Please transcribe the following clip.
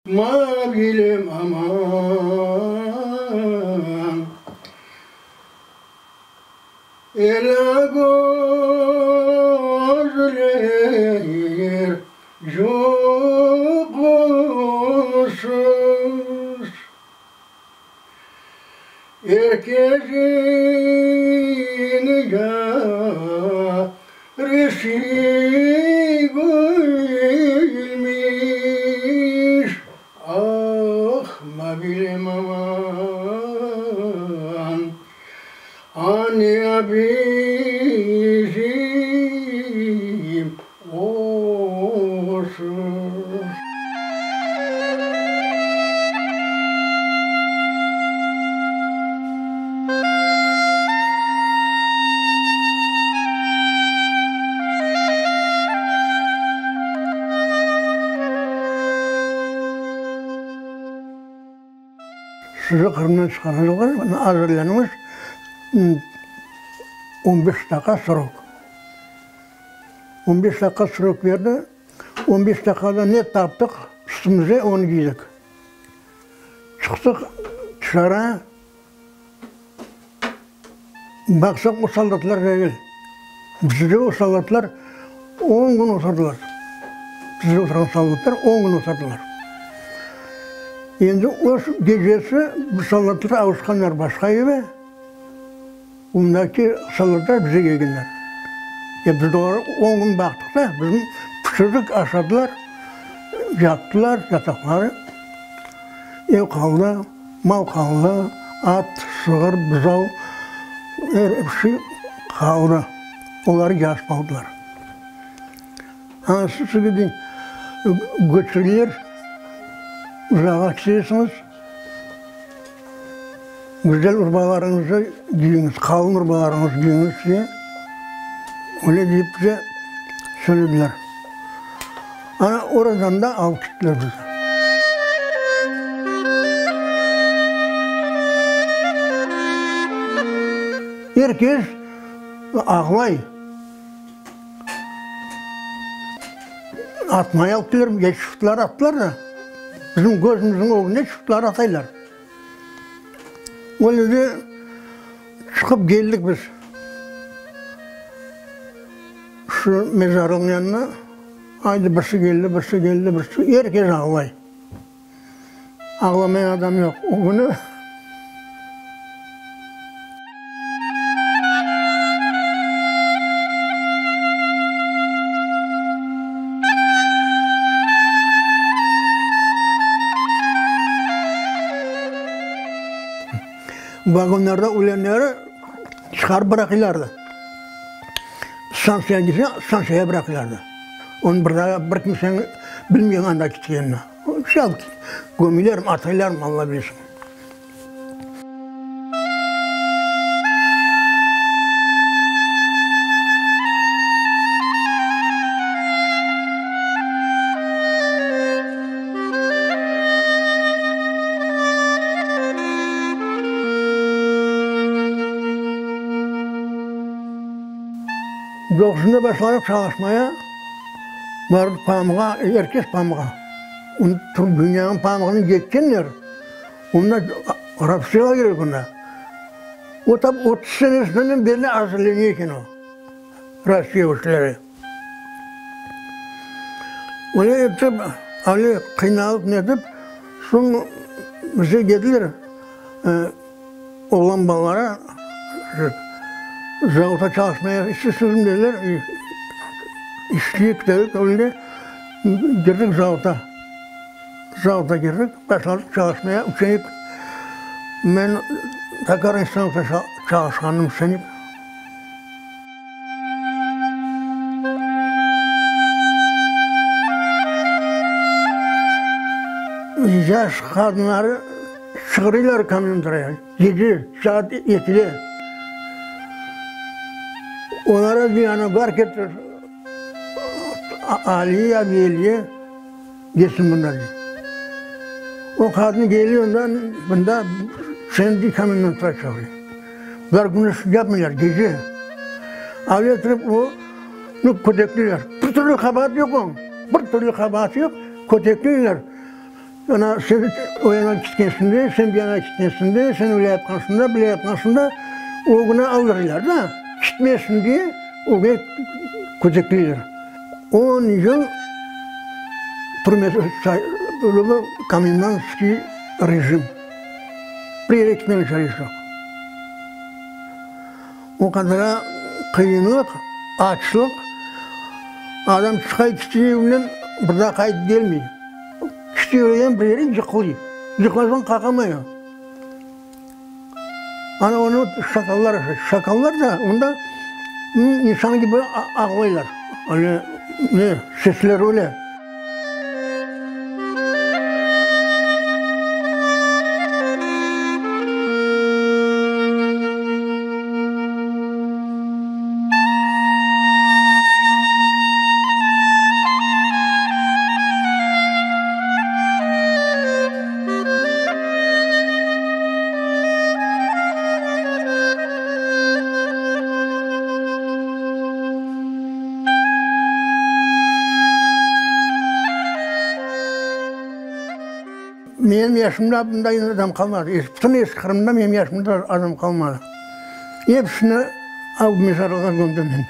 Mavilem aman, Ela gözler yoq olsun, Er kesin yaresi gülmiş, Ah, Mavilem aman, Aniya bizim olsun. Sizi Qırımdan çıqaracaqlar, azırlanıñız, on beş daqqa srok. On beş daqqa srok berdi. On beş daqqada ne taptıq üstümize, onı kiydik. Çıqtıq tışarı, baqsaq o soldatlar degil. Bizde o soldatlar on kün oturdılar. Bizde oturğan soldatlar on kün oturdılar. Endi o gecesi bu soldatlar avuşqanlar başqa eve. Ondaki soldatlar bize kelgenler. E biz olarğa on kün baqtıq da, bizni pişirdik, aşadılar, yattılar, yataqları. Ev qaldı, mal qaldı, at, sığır, buzav, er bir şey qaldı. Oları yazıp aldılar. Ana sizge deyim, köçürler, uzağa ketesiñiz. Güzel urbalarıñıznı giyiñiz, qalın urbalarıñıznı giyiñiz diye, öyle deyip bize söylediler. Ana, oradan da alıp kettiler bizni. Er kes ağlay. Atmay alıp keler, ya çiftler attılar da, bizim közümizniñ ögünde çiftler ataylar. Öyle de çıqıp keldik biz şu mezarlığın yanına, aydı birisi keldi, birisi keldi, birisi, er kes ağlay. Ağlamayan adam yoq. O künü. Vagonlarda ölenleri çıqarıp bıraqıylardı. Stansiyağa kelseñ, stansiyağa bıraqıylardı. Onı bir daa bir kimseniñ bilmeyñ anda ketkenini. Gömülermi, ataylarmı, Alla bilsin. Doquzında başladıq çalışmaya, bardıq pamuğa, er kes pamuğa. Dünyanıñ pamığını yetkenler, onda rapsiyala kerek onda. O tap 30 senesinden berli azırleniyor eken o, Rossiya işleri. Öyle etip, öyle qıynalıp netip, soñ bize dediler, oğlan balalara, zavodda çalışmaya isteysiñizmi dediler, isteyik dedik, öyle girdik zavodda. Zavodda girdik, başladıq çalışmaya, üçenik men tokarnıy stanokta çalışqanım üçenik. Yaş qadınları çıqırıylar komendantaya, gece saat ekide. Olara bir ana bar ketir, Aliye ya Veliye gelsin mında dey. O qadın geliyor ondan, mında seni komendantqa çağırıyor. Bular güneş yapmaylar, gece. Avdet etip onı kötekleyler. Bir türlü qabaatı yoq onıñ, bir türlü qabaatı yoq, kötekleyler. Ana, sen o yana ketkensiñ de, sen bu yana ketkensiñ de, sen öyle yapqansıñ da, böyle yapqansıñ da, ögüni aldırırlar da, ketmesin diye ögüne kötekleyler. On yıl komendantskiy rejim. Bir yere ketmege çaresi yoq. O qadar qıyınlıq, açlıq, adam çıqa kete evinden, bir daa qaytıp kelmey. Kete yürgen bir yere yıqılay. Yıqılsa qalqamay o. Ana onı şakallar aşay. Şakallar da onda insan kibi ağlaylar. Öyle ne, sesleri öyle. Menim yaşımda bunda endi adam qalmadı. Bütün Eski Qırımda menim yaşımda adam qalmadı. Episini av mezarlığa gömdim men.